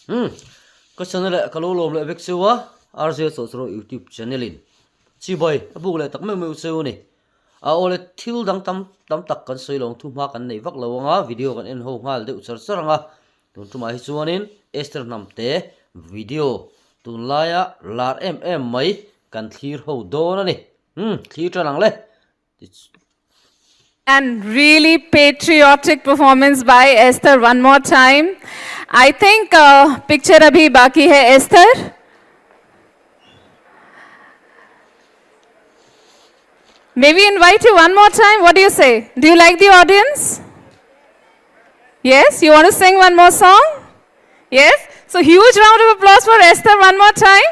Umm ka channel eh ka lo lawm leh vek cheu a, RJ Chawhchawrh YouTube channel in chibai a buk leh tak meuh meuh cheu a ni. A aw le thil dang tam tam tak kan sawi lo ang thu hma kan nei vak lo ang a, video kan en ho nghal deuh char char ang a, tun tumah hi chuanin Esther Hnamte video tunlaia lar em em mai kan thlir ho dawn a ni. Umm thlir tan ang le. And really patriotic performance by Esther one more time. I think uh, picture abhi baki hai Esther. May we invite you one more time? What do you say? Do you like the audience? Yes, you want to sing one more song? Yes? So huge round of applause for Esther one more time.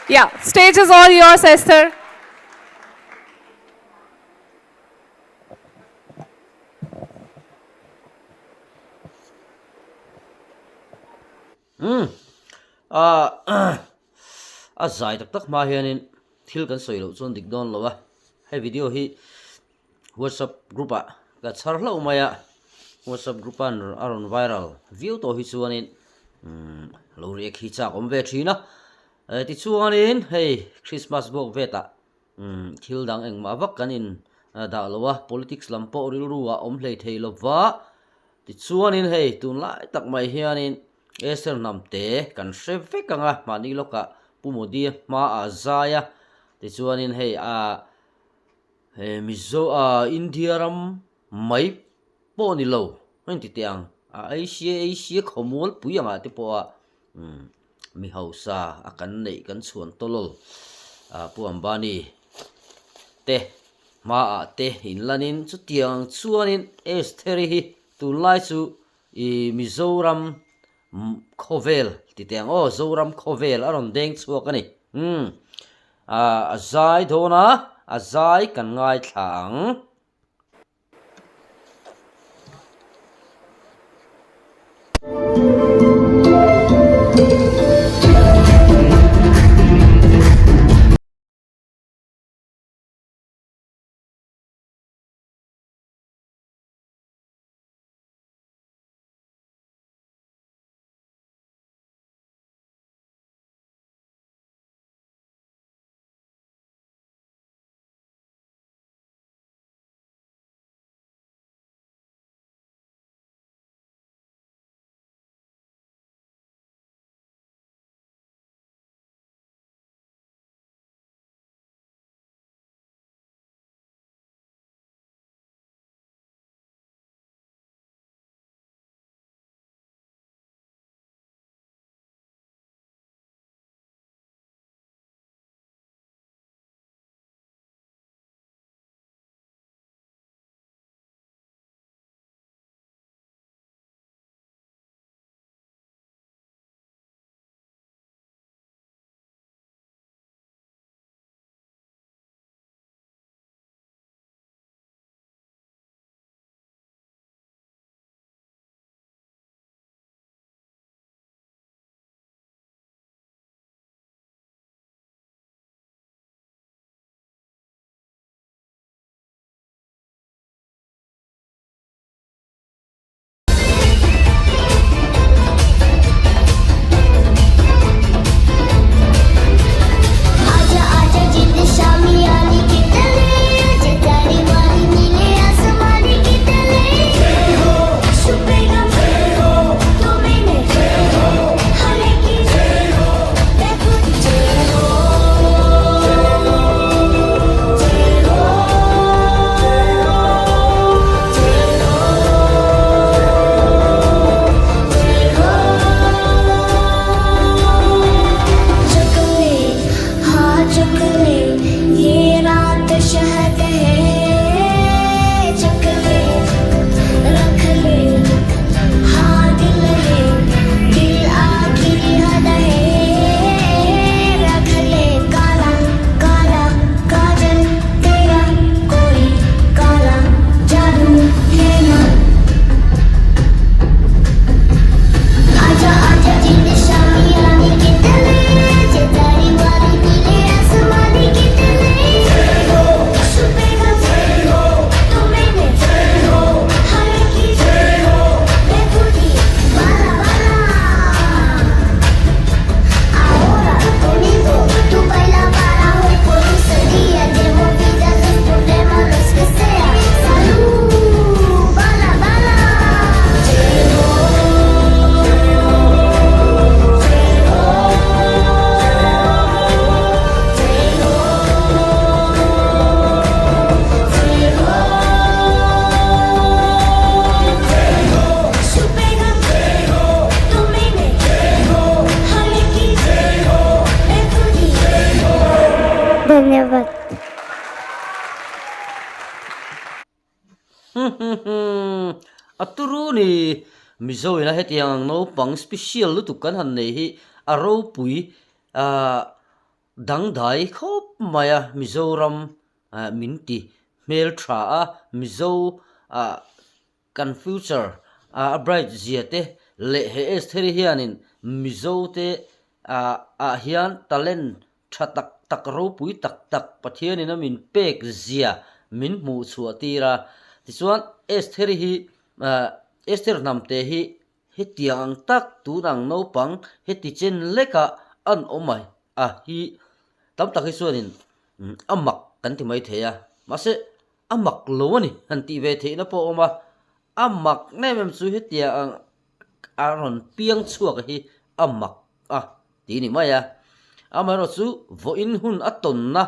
Yeah, stage is all yours, Esther. Umm ah a zai tak tak hma hianin thil kan sawi loh chuan dik dawn lo a, hei video hi whatsapp group ah ka chhar hlauh mai a, whatsapp group a a rawn viral viau tawh hi chuanin umm lo react hi chak awm ve thin a, tichuanin hei christmas bawk vet ah umm thil dang engmah vak kan in dah lo a, politics lam pawh rilru ah awm hlei thei lova. Tichuanin hei tunlai tak mai hianin Esther hnamte kan hre vek ang a, mahni lawkah Pu Modi-a hmaah a zai a, tichuanin hei a he Mizo a India ram mai pawh ni lo a inti teh ang, a Asia Asia khawmualpui angah te pawha mi hausa a kan neih kan chhuan tawlawl a Pu Ambani te Hmaah te inlanin chutiang chuanin Estheri hi tunlai chu i Mizoram khawvel ti teh ang aw, Zoram khawvel a rawn deng chhuak a ni. Umm a zai dawn a, a zai kan ngaithla ang. A turu ni! Mizo ina hetiang ang naupang special lutuk kan han nei hi a ropui dangdai khawp mai a, Mizoram min ti hmeltha a, Mizo kan future a bright zia te leh he Estheri hianin Mizo te ah hian talent Tha tak tak ropui tak tak Pathianin a min pek zia min hmuh chhuah tir a. Tichuan Estheri hi Esther hnamte hi hetiang ang tak tun ang naupang heti chen leka an awm a a hi tam tak hi chuanin a mak kan ti mai thei a. Mahse a mak lo a ni han tih ve theihna pawh a awm a. A mak em em chu hetiang ang a rawn piang chhuak hi a mak a tih ni mai a. Amaherawh chu vawiin hun a tawnna,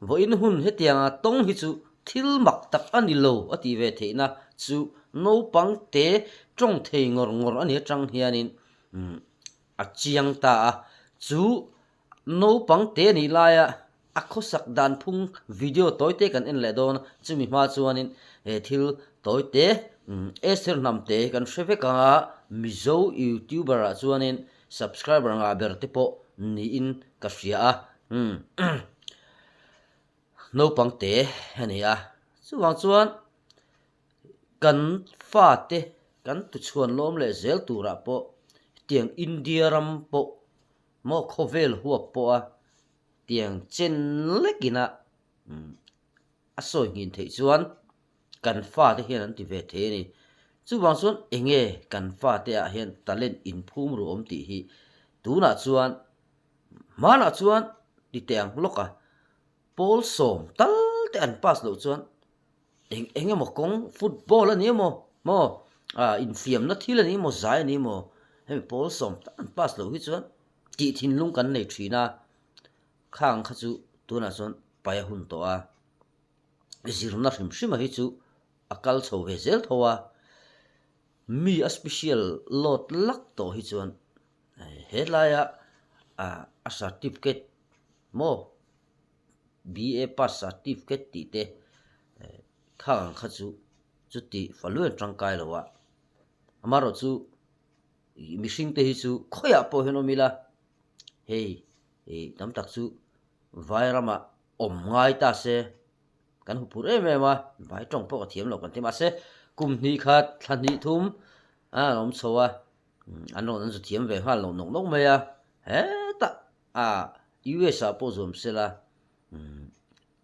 vawiin hun hetianga tawng hi chu thil mak tak a ni lo a tih ve theihna chu naupang te tawng thei ngawr ngawr a ni atang hianin a chiang ta a. Chu naupang te nih laia a khawsak dan phung video tawi te kan en leh dawn a, chumi hma chuanin he thil tawi te Esther hnam te kan hre vek ang a, Mizo youtuber ah chuanin subscriber ngah ber te pawh niin ka hria a, naupang te a ni a, chuvang chuan kan fate kan tuchhuan lawm leh zel turah pawh hetiang India ram pawh maw khawvel huap pawha Tiang chen lekina a sawi nghin theih chuan kan fate hian an ti ve thei a ni. Chuvang chuan enge kan fate ah hian talent inphum ru awm tih hi tunah chuan hmanah chuan ti teh ang lawk a, pawl sawm tal te an pass loh chuan eng eng emaw kawng football a ni emaw maw infiamna thil a ni emaw zai a ni emaw hemi pawl sawm tal an pass loh hi chuan Tih thinlung kan nei thin a, khang kha chu tunah chuan pai a hun tawh a, zirna hrim hrim a hi chu a kal chho ve zel tho a, mi a special load lak tawh hi chuan helaia a certificate maw BA pass certificate tih te khang ang kha chu chuti faluan tangkai lo a, amaherawhchu chu. Mihring te hi chu khawiah pawh hian awm ila, hei ih tam tak chu vai ramah awm ngai ta se kan hmu phur em em a, vai tawng pawh ka thiam lo kan ti mahse kum hnih khat thla hnih thum a an awm chho a, an rawn an zu thiam ve nghal lo nawk nawk mai a, hetah a US ah pawh zuam sela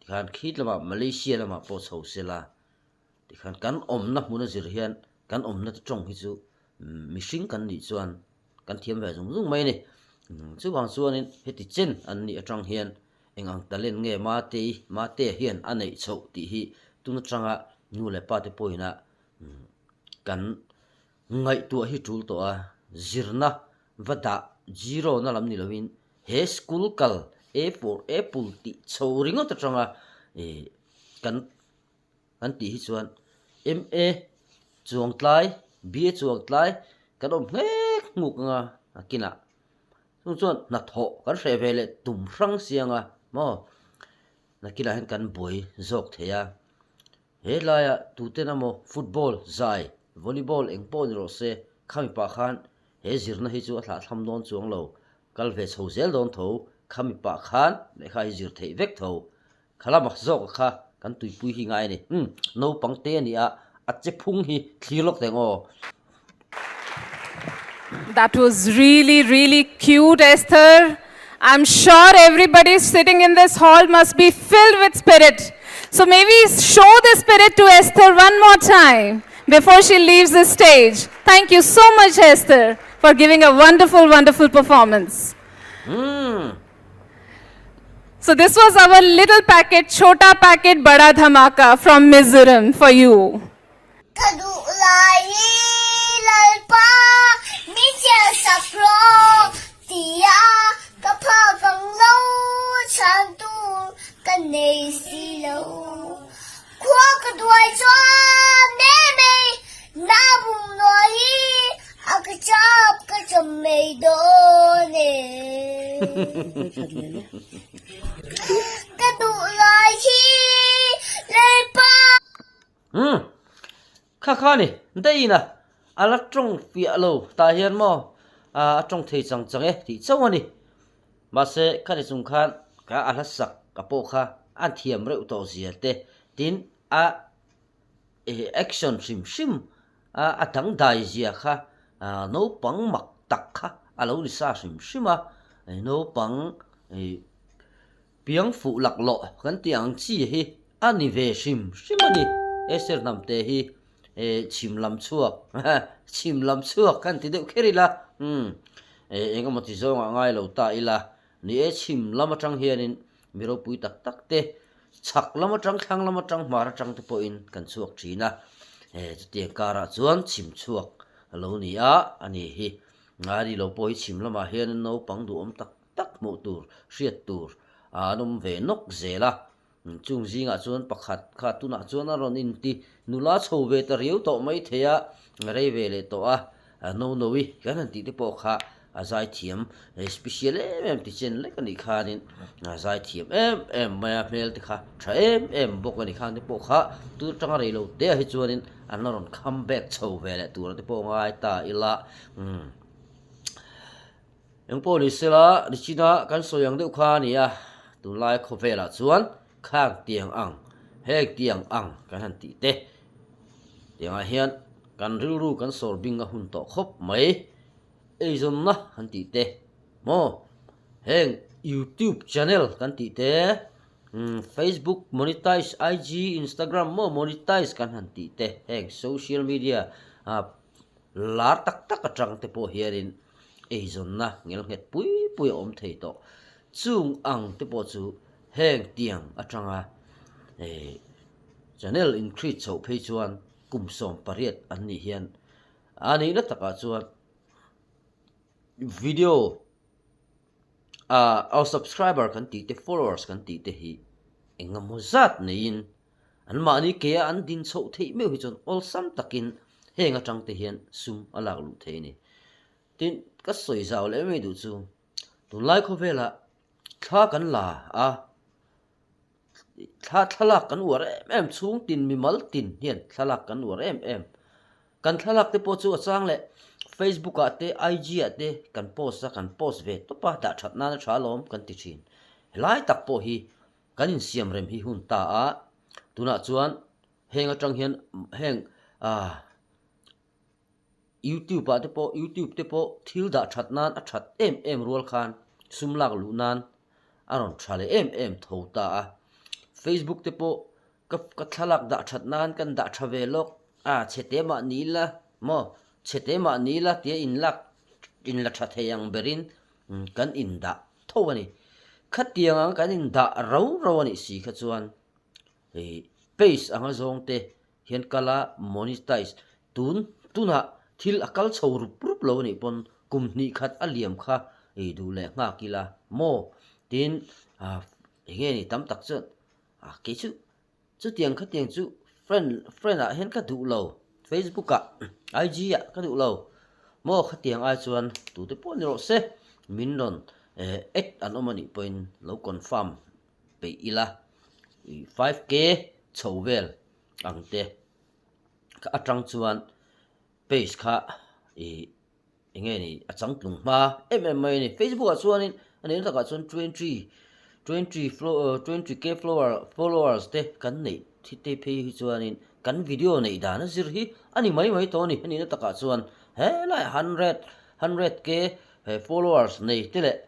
tikhan khit lamah Malaysia lamah pawh chho sela. Tikhan kan awmna hmun a zir hian kan awmna te tawng hi chu mihring kan nih chuan kan thiam ve zung zung mai a ni. Chuvang chuanin heti chen an nih atang hian eng ang talent nge Matei Matea hian a neih chhoh tih hi tun atanga nu leh pa te pawhin a kan ngaihtuah hi tul tawh a, zirna va dah zero na lam ni lovin he school kal A for apple tih chho ringawt atanga kan An tih hi chuan MA chuang tlai, BA chuang tlai kan awm hlek hmuk anga a kinah chung chuan hnathawh kan hreh ve leh tum hrang siang a maw nakinah hian kan buai zawk thei a. He laiah tuten emaw football zai, volleyball eng pawh ni rawh se khami pah khan he zirna hi chu a thlahthlam dawn chuang lo, kal ve chho zel dawn tho khami pah khan lehkha hi zir theih vek tho. Kha lama zawk kha kan tuipui hi ngai a ni. Umm, naupang te a ni a, a che phung hi thlir lawk teh ang aw. That was really really cute Esther. I'm sure everybody sitting in this hall must be filled with spirit. So maybe show the spirit to Esther one more time before she leaves the stage. Thank you so much Esther for giving a wonderful wonderful performance. Umm. So this was our little packet, chota packet, bada dhamaka from Mizoram for you. Ka duh lai hi Lalpa min chhiar sak rawh tia ka phak ang lo chhan tur ka nei si lo. Khua ka duai chuan mai mai na bum nuai hi a ka chap ka chawm mai dawn e. Ka duh lai hi Lalpa. Umm. Kha kha ni, daih ina a la tawng fiah lo tah hian maw a tawng thei chang chang e tih chauh a ni. Mahse khati chung khan ka a hla sak ka pawh kha a thiam reuh tawh zia te tin a action hrim hrim a a dangdai zia kha naupang mak tak kha a lo ni sa hrim hrim a, naupang Piang fuh laklawh kan tih ang chi hi a ni ve hrim hrim a ni. Esther Hnamte hi chhim lam chhuak chhim lam chhuak kan ti deuh kher ila umm eng emaw ti zawng ah ngai lo ta ila ni e chhim lam atang hianin mi ropui tak tak te chhak lam atang thlang lam atang hmar atang te pawhin kan chhuak thin a chutiang karah chuan chhim chhuak a lo ni a a ni hi ngai lo pawh hi chhim lamah hianin naupang duhawm tak tak hmuh tur, hriat tur an awm ve nawk zel a. Chung zingah chuan pakhat kha tunah chuan a rawn inti nula chho ve ta riau tawh mai thei a, rei ve leh tawh a, Nonoui kan han tih te pawh kha a zaithiam special em em ti chen lek a nih khanin a zaithiam em em mai a, hmel te kha tha em em bawk a nih khang te pawh kha tun atanga rei lo te ah hi chuanin an la rawn come back chho ve leh tur te pawh ngai ta ila. Engpawh ni sela, nichina kan sawi ang deuh kha a ni a, tunlai khawvelah chuan khang tiang ang, heng tiang ang kan han tih te tiangah hian kan rilru kan sawr bing a hun tawh khawp mai. Eizawnna han tih te maw, heng youtube channel kan tih te, facebook monetize, IG, instagram maw monetize kan han tih te, heng social media lar tak tak atang te pawh hianin eizawnna ngelnghet pui pui a awm thei tawh. Chung ang te pawh chu heng tiang atanga eh channel increase chhoh phei chuan kum 18 an nih hian a nihna takah chuan video ah aw subscriber kan tih te followers kan tih te hi engemaw zat neiin An mahni kea an din chhoh theih meuh hi chuan awlsam takin heng atang te hian sum a lak luh thei a ni. Tin, ka sawi zau leh mai duh chu tunlai khawvelah thla kan la a, thla thlalak kan uar em em chhung tin mimal tin hian thlalak kan uar em em. Kan thlalak te pawh chu a chang leh Facebook ah te IG ah te kan post a, kan post ve tawp a, dah that nana tha alawm kan ti thin. Helai tak pawh hi Kan insiam rem hi hun ta a, tunah chuan heng atang hian heng ah youtube ah te pawh youtube te pawh thil dah that nan a that em em rual khan sum lak luh nan a rawn tha leh em em tho ta a, facebook te pawh ka ka thlalak dah that nan kan dah tha ve lawk a chhe te mah ni ila maw chhe te mah ni ila tia inlak inla tha thei ang berin kan indah tho a ni. Khatiang ang kan indah rau rau a nih si kha chuan ih page anga zawng te hian kal a monetize tun tunah thil a kal chho rup rup lo a nih pawn kum hnih khat a liam kha ih duh leh nghak ila maw tin ah eng nge ni tam tak chuan ah kei chu Chutiang khatiang chu friend friend ah hian ka duh lo facebook ah IG ah ka duh lo maw khatiang ai chuan tute pawh ni rawh se min rawn eh add an awm anih pawhin lo confirm peih ila ih 5k chho vel ang te ka atang chuan page kha ih Eng nge ni a changtlung hma em em mai a ni. Facebook ah chuanin a nihna takah chuan 20 20 20k follower followers te kan neih thi te phei hi chuanin kan video neih dan a zir hi a ni mai mai tawh a ni. A nihna takah chuan helai 100 100k followers nei te leh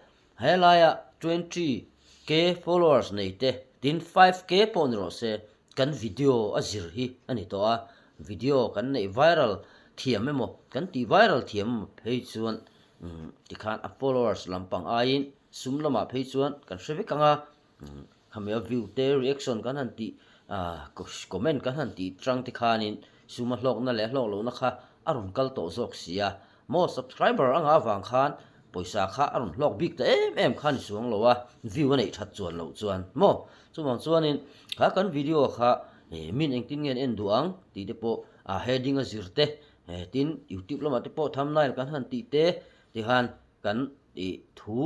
Helaia 20k followers nei te tin 5k pawh ni rawh se kan video a zir hi a ni tawh a, video kan neih viral thiam emaw kan tih viral thiam emaw phei chuan tikhan a followers lampang aiin sum lamah phei chuan kan hre vek ang a, khami a view te reaction kan han tih comment kan han tih tang te khanin suma hlawkna leh hlawk lohna kha a rawn kal tawh zawk si a. Maw subscriber a ngah avang khan pawisa kha a rawn hlawk bik ta em em kha ni chuang lo a, view a neih that chuan loh chuan maw. Chuvang chuanin kha kan video kha min engtin nge an en duh ang tih te pawh a heading a zir te tin youtube lamah te pawh thumbnail kan han tih te tikhan kan ih thu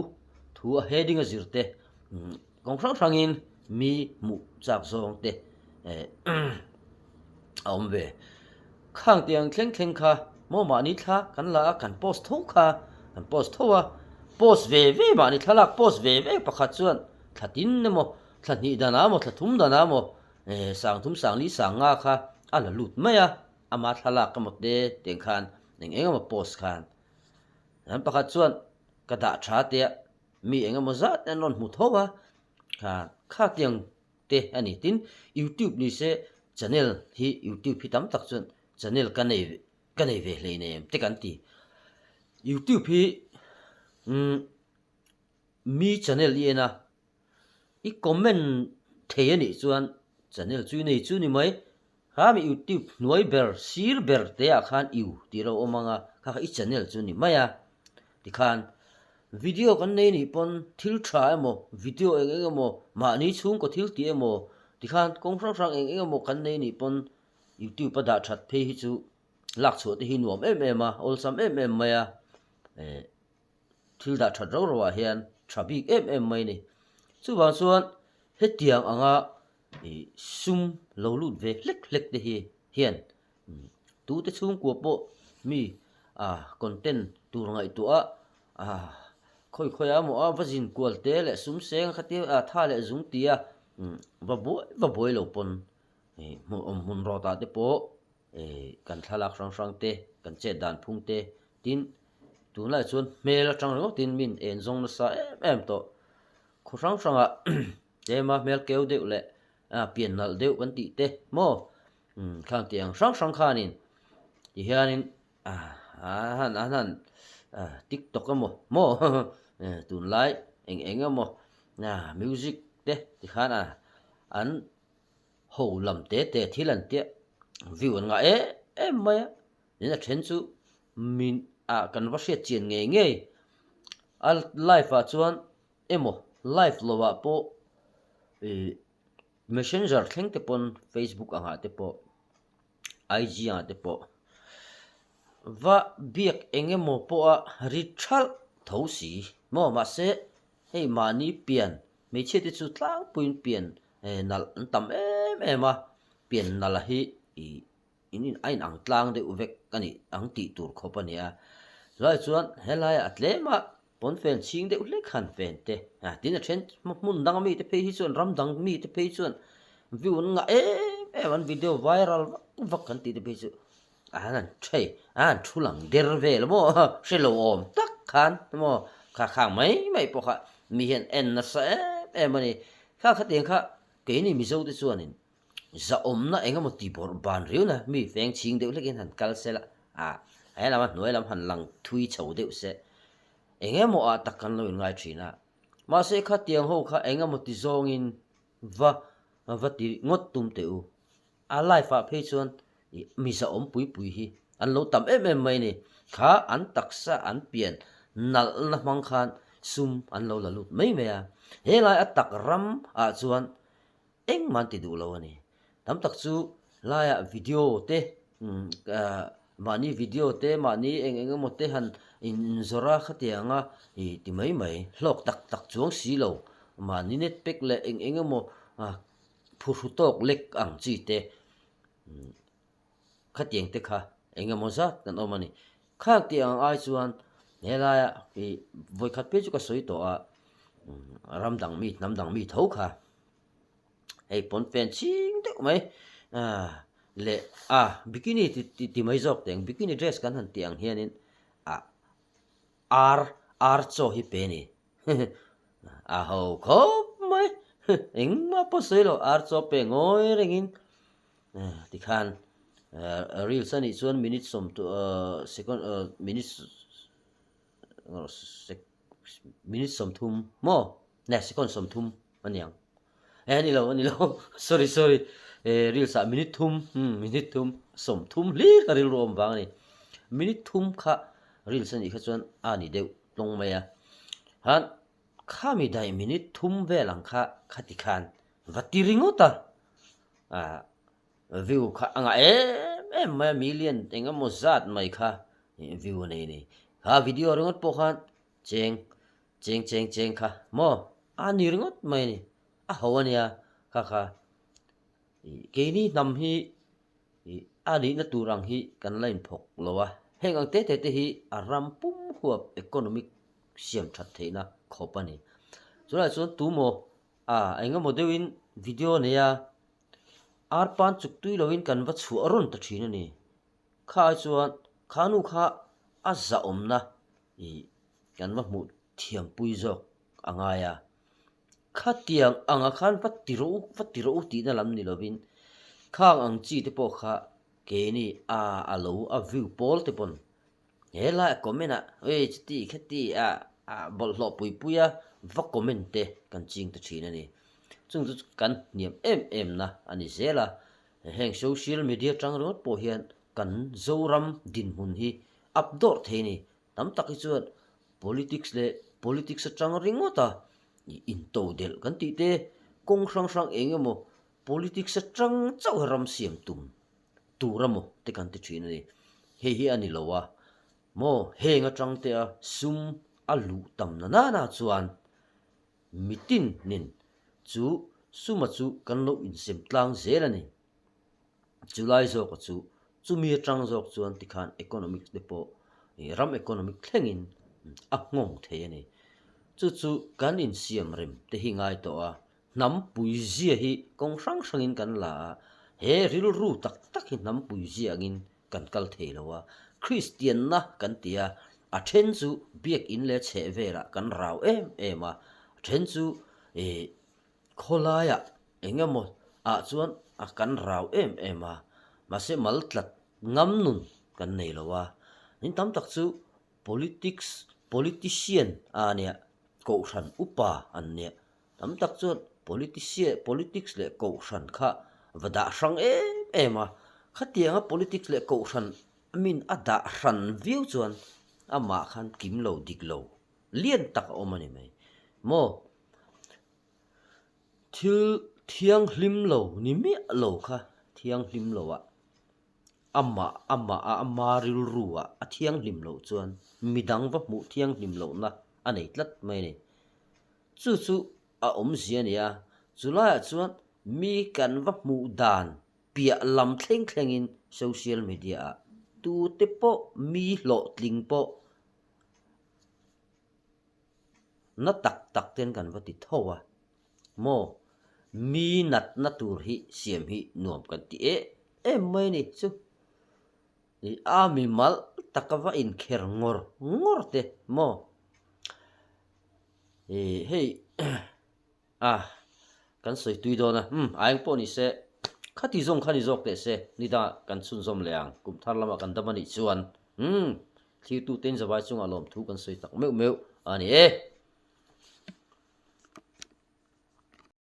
thu a heading a zir te kawng hrang hrangin mi hmuh chak zawng te a awm ve. Khang tiang thleng thleng kha maw mahni thla kan la a, kan post tho kha kan post tho a, post ve ve mahni thlalak post ve ve pakhat chuan thla tin emaw thla hnih dan ah emaw thla thum dan ah emaw eh sang thum sang li sang nga kha a la lut mai a, ama thlalak emaw te tiang khan eng eng emaw post khan an pakhat chuan ka dah tha tia mi eng emaw zat an rawn hmu tho a, kha kha tiang te a ni. Tin, YouTube ni se channel hi YouTube hi tam tak chuan channel ka nei ka nei ve hlei nei em te kan ti. YouTube hi umm mi channel i en a, i comment thei a nih chuan channel chu i nei chu ni mai. Kha mi YouTube hnuai ber sir ber te ah khan iu tih lo awm ang a, kha kha i channel chu ni mai a. Tikhan video kan nei nih pawn thil tha emaw video eng eng emaw mahni chhungkaw thil tih emaw tikhan kawng hrang hrang eng eng emaw kan nei nih pawn YouTube a dah that phei hi chu lak chhuah te hi nuam em em a, awlsam em em mai a eh thil dah that rau rau ah hian tha bik em em mai a ni. Chuvang chuan hetiang anga ih sum lo lut ve hlek hlek te hi hian tute chhungkua pawh mi ah content tur ngaihtuah a ah khawi khawi a maw a va zin kual te leh sum seng a khatia ah tha leh zung tia va buai va buai lo pawn ih hmun awm hmun rawt ah te pawh ih kan thlalak hrang hrang te kan chet dan phung te tin tunlai chuan hmel atang ringawt in min en zawng nasa em em tawh khaw hrang hrang ah tlema hmel keu deuh leh ah pian nalh deuh kan tih te maw umm khang tih ang hrang hrang khanin ti hianin ah an han an han ah tiktok emaw maw tunlai eng eng emaw ah music te ti khan ah an ho lam te te thil an tia view an ngah em em mai a tin a then chu min ah kan va hriat chian ngei ngei a live ah chuan emaw live lo ah pawh ih messenger thleng te pawn facebook ang ah te pawh IG ang ah te pawh va biak eng emaw pawh a ri thalh tho si maw mahse hei mahni pian hmeichhia te chu tlangpuiin pian nalh an tam em em a pian nalh hi ih In in a inang tlang deuh vek a nih ang tih tur khawp a nia. Chulaiah chuan helaiah a tlem a pawn fen chhing deuh hlek han fen te a tin a then hmun danga mite phei hi chuan ram dang mite phei chuan view an ngah em em an video viral vak vak kan tih te phei chu an han thei an han thu lang der vel maw hre lo awm tak khan maw kha khang mai mai pawh kha mi hian en nasa em em a ni. Kha khatiang kha keini Mizo te chuanin Zahawmna eng emaw ti bawrh ban riau na mi feng chhing deuh hlekin han kal se la, ah he lama hnuai lam han lang thui chho deuh se eng emaw ah tak kan lo inngai thin a. Mahse khatiang ho kha eng emaw ti zawngin va va ti ngawt tum teh u. A life ah phei chuan ih mi zahawm pui pui hi an lo tam em em mai a ni. Kha an taksa an pian nalhna hmang khan sum an lo la lut mai mai a. Helai a tak ram ah chuan Engmah an ti duh lo a ni. Tam tak chu laiah video te mahni video te mahni eng eng emaw te han inzawrh a khatiang a ih ti mai mai hlawk tak tak chuang si lo mahni net pack leh eng eng emaw phuhru tawk lek ang chi te. Khatiang te kha eng emaw zat kan awm a ni. Khang tih ang ai chuan helaia ih vawikhat phei chu ka sawi tawh a, ram dang mi hnam dang mi tho kha hei pawn fen chhing deuh mai leh a bikini ti ti mai zawk teh ang bikini dress kan han tih ang hianin ah ar ar chaw hi pe a ni. A ho khawp mai engmah pawh sawi lo ar chaw pe ngawi rengin. Tikhan reels a nih chuan minute sawm second minute minute sawmthum maw ne second sawmthum a ni ang eh a ni lo a ni lo sorry sorry reels ah minute thum minute thum sawmthum hlir ka rilru awm vang a ni minute thum kha reels a nih kha chuan a ni deuh tlawng mai a han khami daih minute thum vel ang kha khati khan va ti ringawt a. Ah view kha a ngah em em mai a million eng emaw zat mai kha view a nei a ni. Kha video ringawt pawh khan cheng cheng cheng cheng kha maw a ni ringawt mai a ni. A ho a nia kha kha. Keini hnam hi ih. A nihna tur ang hi kan la inphawk lo a, heng ang te te te hi a ram pum huap economic siam that theihna khawp a ni. Chulaiah chuan tumaw a engemaw deuhin video nei a, arpan chuk tui loin kan va chhuah rawn ta thin a ni. Kha ai chuan kha nu kha a zahawmna ih kan va hmuh thiampui zawk a ngai a. Khatiang anga khan va ti rawh u, va ti rawh u tihna lam ni lovin khang ang chi te pawh kha keini a a lo a view pawl te pawn he lai comment ah ui chuti khati a a bawlhhlawh pui pui a va comment te kan ching ta thin a ni. Chung chu kan hniam em em na a ni zel a, heng social media tang ringawt pawh hian kan Zoram dinhmun hi up dawrh thei a ni. Tam tak hi chuan politics leh politics atang ringawt a intodelh kan tih te, kawng hrang hrang eng emaw politics atang chauh hi ram siam tum tur emaw te kan ti thin a ni. Hei hi a ni lo a, maw heng atang te a sum a luh tam na nana chuan mitin nin chu suma chu kan lo insem tlang zel a ni. Chulai zawka chu chumi atang zawk chuan tikhan economics te pawh ram economic thlengin a nghawng thei a ni. Chu chu kan insiam rem te hi ngai tawh a, hnam puizia hi kawng hrang hrangin kan la a, he rilru tak tak hi hnam puizia angin kan kal thei lo a, Kristianna kan ti a, a then chu biakin leh chheh velah kan rau em em a, a then chu ih Khawlaiah eng emaw ah chuan a kan rau em em a, mahse mal tlat ngam nun kan nei lo a. In tam tak chu politics, politician a nia, kohhran upa an nia. Tam tak chuan politician, politics leh kohhran kha va dah hrang em em a. Khatianga politics leh kohhran min a dah hran viau chuan amah khan kim lo dik lo lian tak a awm a ni mai. Maw? Thil thianghlim lo ni miah lo kha thianghlim lo ah amah amah a ama rilru ah a thianghlim loh chuan midang va hmuh thianghlim lohna a nei tlat mai a ni. Chu chu a awmzia a ni a, chulaiah chuan mi kan va hmuh dan piah lam thleng thlengin social media ah tute pawh mi hlawhtling pawh Na tak tak ten kan va ti tho a, maw mi natna tur hi siam hi nuam kan ti em em mai a ni chu. Ih a mi mal taka va inkher ngawr ngawr te maw ih hei A, kan sawi tui dawn a, umm, a eng pawh ni se, khati zawng kha ni zawk teh se, ni dangah kan chhunzawm leh ang, kum thar lamah kan dam a nih chuan, umm, thlirtute in zavai chungah lawmthu kan sawi tak meuh meuh a ni e.